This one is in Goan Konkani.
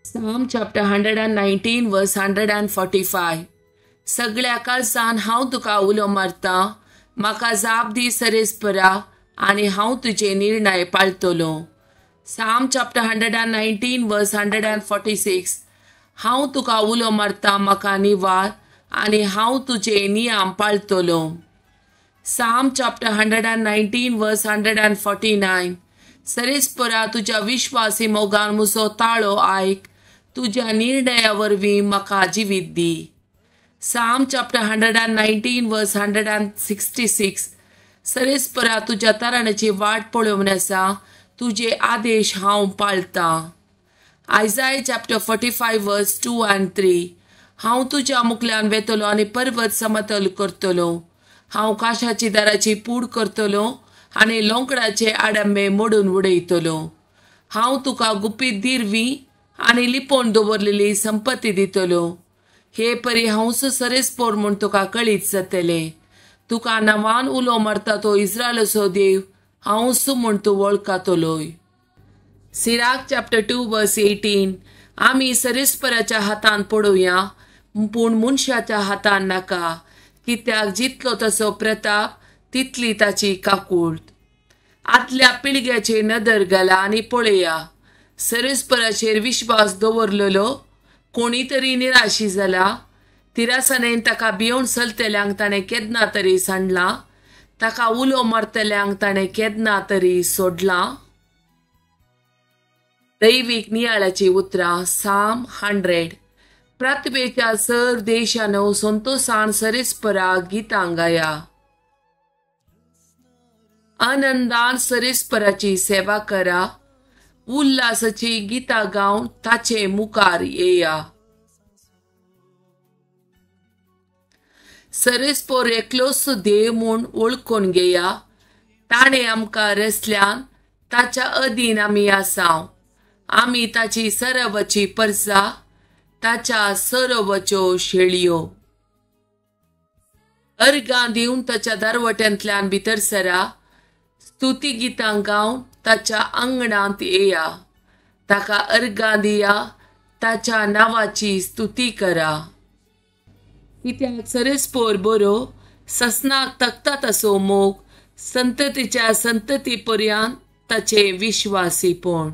Psalm chapter 119 verse 145. सगळ्या काळसान हांव तुका उलो मारता, म्हाका जाप दी सरेस्परा आनी हांव तुजे निर्णय पाळटलो. Psalm chapter 119 verse 146. हांव तुका उलो मारता, म्हाका निवार आनी हांव तुजे नियम पाळटलो. Psalm chapter 119 verse 149. सरेस्परा तुज्या विश्वासी मोगान म्हजो ताळो आयक, तुज्या निर्णया वरवीं म्हाका जिवीत दी. Psalm chapter 119 verse 166. सरेस्परा तुज्या तारणाची वाट पळोवन आसा, तुजे आदेश हांव पाळतां. Isaiah chapter 45 verse 2 and 3. हांव तुज्या मुखल्यान वेतलो आनी पर्वत समतल करतलो. हांव काशाची दाराची पूड करतलो आनी लोंकडाचे आडंबे मोडून उडयतलो. हांव तुका गुपीत दिरवी आनी लिपोवन दवरलेली संपत्ती दितलो. हे परी हांव सरेस्पोर म्हूण तुका कळीत जातलें. तुका नवान उलो मारता तो इस्रायलाचो देव हांव म्हूण तूं वळखतलोय. Sirach chapter 2 verse 18. आमी सरेस्पराच्या हातान पडोवया, पूण मनशाच्या हातान नाका, कित्याक जितलो तसो प्रताप तितली ताची काकूळट. आदल्या पिळग्याचेर नदर घाला आनी पळया, सरेस्पराचेर विश्वास दवरलेलो कोणी तरी निराशी जाला. तिरासनेन ताका भियोवन चलतल्यांक ताणें केन्ना तरी सांडलां, ताका उलो मारतल्यांक ताणें केन्ना तरी सोडलां. दैवीक नियाळाची उतरां. साम 100. पृथ्वेच्या सर देशानो संतोषान सरेस्परा गितां गाया. आनंदान सरेस्पराची सेवा करा, उल्हासाची गितां गावन ताचे मुखार येया. सरेस्पोर एकलोच देव म्हूण वळखून घेया, ताणें आमकां रचल्यान ताच्या अधीन आमी आसाव. आमी ताची सरवची परसा, ताच्या सरवच्यो शेळयो. अर्गां दिवन ताच्या दारवट्यांतल्यान भितर सरा, स्तुती गितां गावन ताच्या आंगणांत येया. ताका अर्गां दिया, ताच्या नांवाची स्तुती करा. कित्याक सरेस्पोर बरो, ससनाक तकता तसो मोग, संततीच्या संतती पर्यंत ताचे विश्वासीपण.